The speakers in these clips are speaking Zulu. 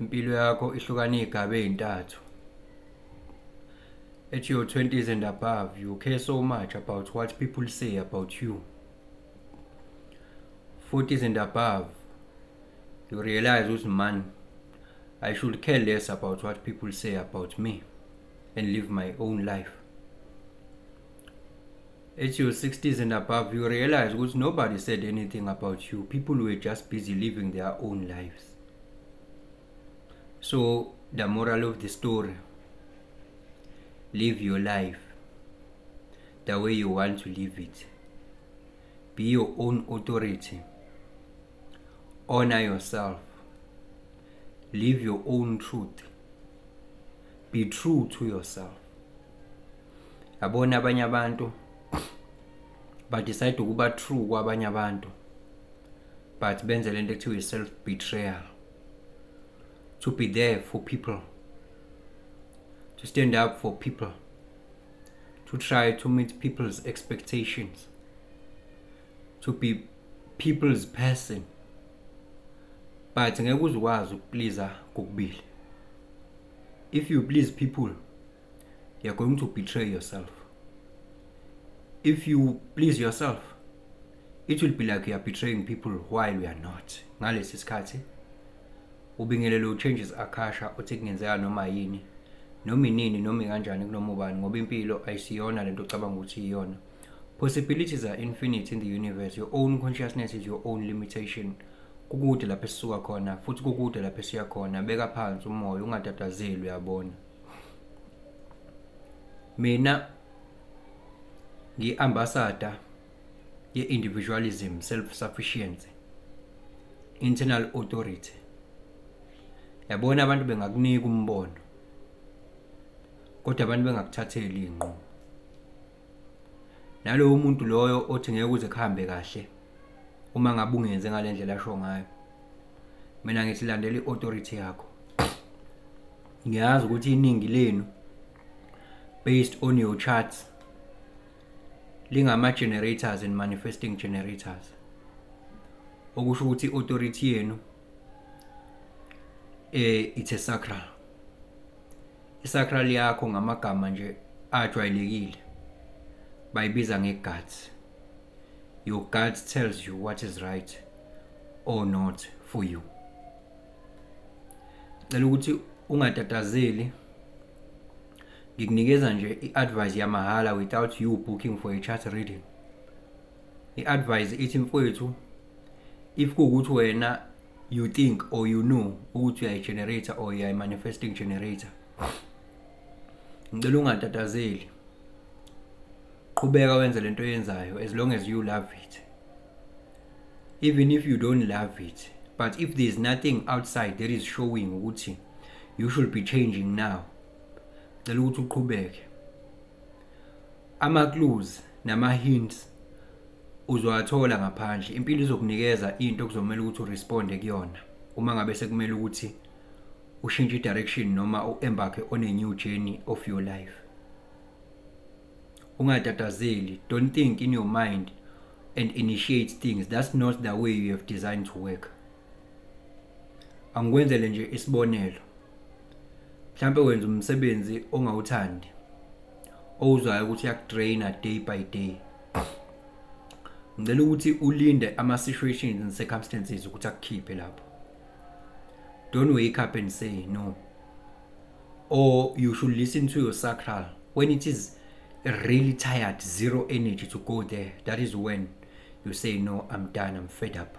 Impilo yakho ihlukane iy'gaba ey'ntathu. At your 20s and above, you care so much about what people say about you. 40s and above, you realize ukuthi, man, I should care less about what people say about me and live my own life. At your 60s and above, you realize ukuthi nobody said anything about you. People were just busy living their own lives. So the moral of the story: live your life the way you want to live it. Be your own authority. Honor yourself. Live your own truth. Be true to yourself. Yabona, abanye abantu ba-decide ukuba true kwabanye abantu, but benze lento ekuthiwa i-self betrayal to be there for people, to stand up for people, to try to meet people's expectations, to be people's person, but ngeke uze ukwazi ukupleasa kokubili. If you please people, you're going to betray yourself. If you please yourself, it will be like you are betraying people while we are not. Ngalesi sikhathi ubingelelo uChanges Akasha othi kungenzeka noma yini, noma inini, noma kanjani, kunoma ubani, ngoba impilo ayisiyona lento ocabanga ukuthi iyona. Possibilities are infinite in the universe. Your own consciousness is your own limitation. Kukude lapho esisuka khona futhi kukude lapho esiya khona. Beka phansi umoya, ungatatazeli. Uyabona, mina ngi-ambassador ye-individualism, self-sufficiency, internal authority. Yabona, abantu bengakunika umbono, kodwa abantu bengakuthatheli iy'nqumo. Nalowo muntu loyo othi ngeke uze kuhambe kahle uma ngabe ungenze ngale ndlela asho ngayo, mina ngithi landela i-authority yakho. Ngiyazi ukuthi iningi lenu, based on your charts, lingama-generators and manifesting generators, okusho ukuthi i-authority yenu it's a sacral. I-sacral yakho, ngamagama nje ajwayelekile, bayibiza nge-guts. Your gut tells you what is right or not for you. Cela ukuthi ungatatazeli. Ngikunikeza nje i-advice yamahhala without you booking for a chart reading. I-advice ithi, mfowethu, if kuwukuthi wena you think or you know ukuthi uyayi-generator or uyayi-manifesting generator, ngicela ungatatazeli. Qhubeka wenze lento oyenzayo as long as you love it. Even if you don't love it, but if there's nothing outside that is showing ukuthi you should be changing now, cela ukuthi uqhubeke. Ama-clues nama-hints uzowathola ngaphandle. Impilo izokunikeza into okuzomela ukuthi uresponde kuyona uma ngabe sekumele ukuthi ushintshe i-direction noma u-embark on a new journey of your life. Ungatatazeli. Don't think in your mind and initiate things. That's not the way you have designed to work. Angikwenzele nje isibonelo. Mhlambe wenza umsebenzi ongawuthandi, owuzwayo ukuthi uyakudraina day by day. Ngicela ukuthi ulinde ama-situations and circumstances ukuthi akukhiphe lapho. Don't wake up and say no. Or you should listen to your sacral when it is really tired, zero energy to go there. That is when you say, "No, I'm done, I'm fed up."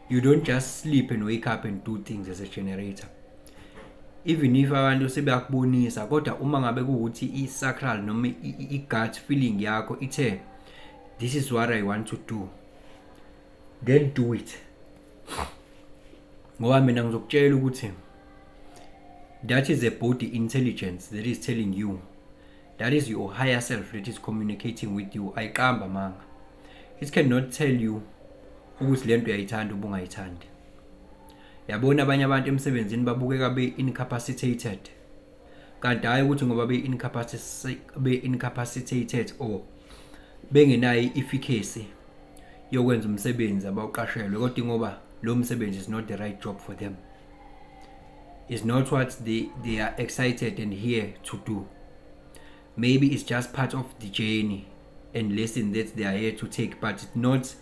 You don't just sleep and wake up and do things as a generator. Even if abantu sebeyakubonisa, kodwa uma ngabe kuwukuthi i-sacral noma i-gut feeling yakho ithe, "This is what I want to do," then do it, ngoba mina ngizokutshela ukuthi that is a body intelligence that is telling you. That is your higher self that is communicating with you. Ayiqamba amanga. It cannot tell you ukuthi lento uyayithanda ubungayithandi. Yabona, abanye abantu emsebenzini babukeka be-incapacitated, kanti hhayi ukuthi ngoba be-incapacitated or bengenayo i-efficacy yokwenza umsebenzi abawuqashelwe, kodwa ngoba lo msebenzi is not the right job for them. Is not what they are excited and here to do. Maybe it's just part of the journey and lesson that they are here to take, but it's not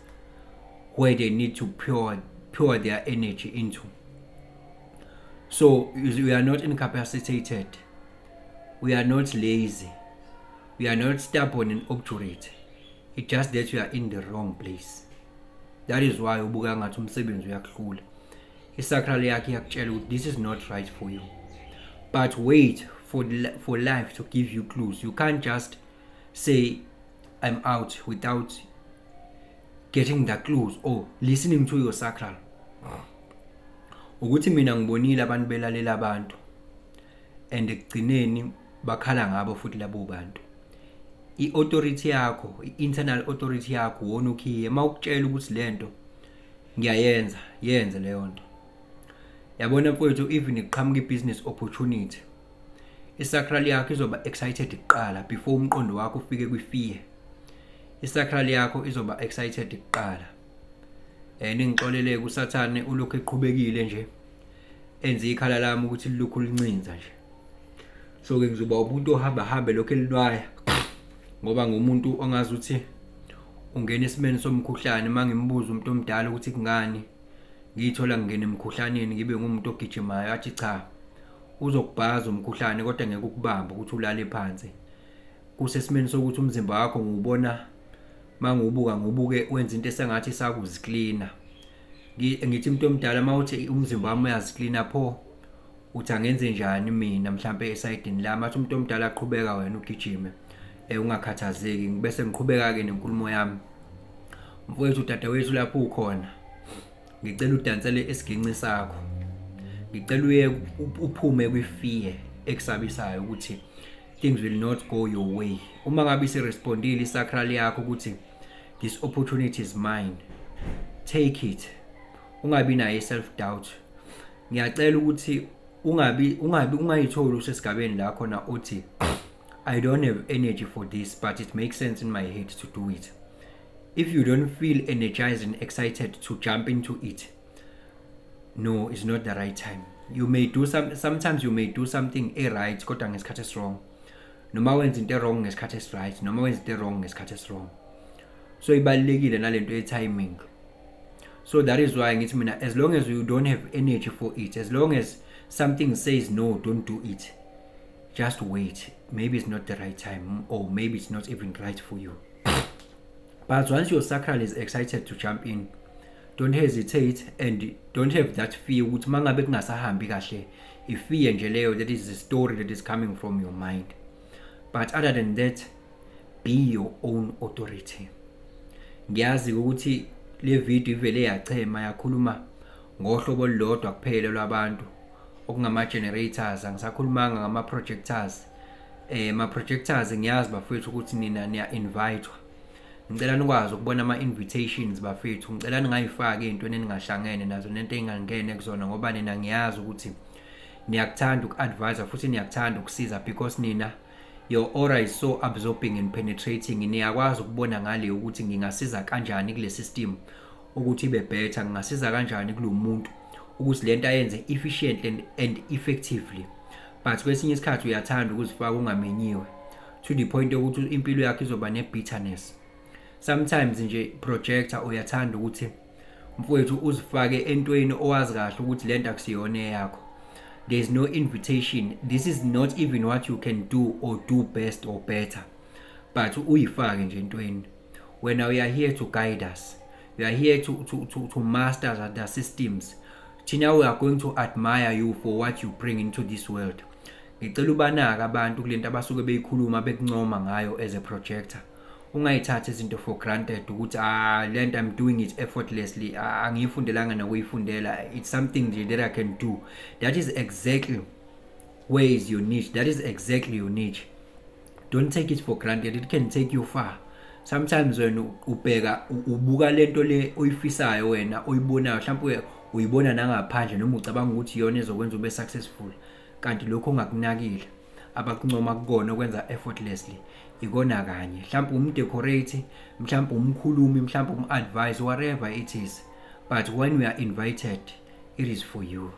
where they need to pour their energy into. So we are not incapacitated, we are not lazy, we are not stubborn and obdurate. It's just that we are in the wrong place. That is why ubuka ngathi umsebenzi uyakuhlula. I-sacral yakhe iyakutshela ukuthi this is not right for you, but wait for life to give you clues. You can't just say, "I'm out," without getting the clues or listening to your sacral. Ukuthi mina ngibonile abantu belalela abantu and ekugcineni bakhala ngabo futhi labo bantu. I-authority yakho, i-internal authority yakho, wona ukhiye. Mawukutshela ukuthi lento ngiyayenza, yenze leyo nto. Yabona mfowethu, even iqhamuka i-business opportunity, i-sacral yakho izoba excited kuqala before umqondo wakho ufike kwi-fear. I-sacral yakho izoba excited kuqala. Ningixolele, kusathane ulokhu eqhubekile nje enze ikhala lami ukuthi lilokhu lincinza nje. So ke ngizoba umuntu ohamba hambe lokhu elinwaya ngoba ngumuntu ongazi ukuthi ungena esimeni somkhuhlane. Mangimbuza umuntu omdala ukuthi kungani ngiyithola ngingena emkhuhlaneni, ngibe ngumuntu ogijimayo, athi cha, uzokubhaza umkhuhlane kodwa ngeke ukubambe ukuthi ulale phansi. Kusesimeni sokuthi umzimba wakho ngiwubona, mangiwubuka ngiwubuke wenza into esengathi isakuziklina. Ngithi umuntu omdala, mawuthi umzimba wami uyaziklina, pho uthi angenze njani mina mhlambe esayidini lami? Athi umuntu omdala, aqhubeka wena ugijime, ungakhathazeki. Bese ngiqhubeka ke nenkulumo yami. Mfowethu, dadewethu, lapho ukhona, ngicela udansele esiginci sakho. Ngicela uye uphume kwi-fear ekusabisayo ukuthi things will not go your way. Uma ngabe isirespondile i-sacral yakho ukuthi this opportunity is mine, take it, ungabi nayo i-self doubt. Ngiyacela ukuthi ungabi ungayitholi usesigabeni la khona uthi, "I don't have energy for this, but it makes sense in my head to do it." If you don't feel energized and excited to jump into it, no, it's not the right time. You may do some sometimes you may do something e-right kodwa ngesikhathi esi-wrong, noma wenza into e-wrong ngesikhathi esi-right, noma wenza into e-wrong ngesikhathi esi-wrong. So ibalulekile nalento ye-timing. So that is why ngithi mina, as long as you don't have energy for it, as long as something says no, don't do it, just wait. Maybe it's not the right time or maybe it's not even right for you. But once your sacral is excited to jump in, don't hesitate and don't have that fear ukuthi mangabe kungasahambi kahle. I-fear nje leyo, that is the story that is coming from your mind. But other than that, be your own authority. Ngiyazi ukuthi le video ivele yachema yakhuluma ngohlobo olulodwa kuphela lwabantu, okungama generators. Angisakhulumanga ngama projectors. Ma projectors, ngiyazi bafethu ukuthi nina niya invitewa. Ngicela nikwazi ukubona ama invitations, bafethu. Ngicela ningayifaki ezintweni eningahlangene nazo nento engangene kuzona, ngoba nina ngiyazi ukuthi niyakuthanda uku-advise futhi niyakuthanda ukusiza, because nina, your aura is so absorbing and penetrating. Niyakwazi ukubona ngale ukuthi ngingasiza kanjani kule system ukuthi ibe better, ngingasiza kanjani kulo muntu ukuthi lento ayenze efficiently and effectively. But kwesinye isikhathi uyathanda ukuzifaka ungamenyiwe, to the point yokuthi impilo yakho izoba ne-bitterness. Sometimes nje, projector, uyathanda ukuthi mfowethu uzifake entweni owazi kahle ukuthi lento akusiyona eyakho. There is no invitation. This is not even what you can do or do best or better, but uyifake nje entweni. Wena, we are here to guide us. We are here to master the systems. Thina, we are going to admire you for what you bring into this world. Ngicela ubanaka abantu kulento abasuke beyikhuluma bekuncoma ngayo as a projector. Ungayithathi izinto for granted ukuthi, "Ah, lento I'm doing it effortlessly. Ah, angiyifundelanga nokuyifundela. It's something nje that I can do." That is exactly where is your niche. That is exactly your niche. Don't take it for granted. It can take you far. Sometimes wena ubheka ubuka lento le oyifisayo wena, oyibonayo, mhlawumbe uyibona nangaphandle, noma ucabanga ukuthi iyona ezokwenza ube successful, kanti lokho ongakunakile abakuncoma kukona okwenza effortlessly ikona kanye. Mhlawumbe um-decorate, mhlawumbe umkhulumi, mhlawumbe um-advise, whatever it is. But when we are invited, it is for you.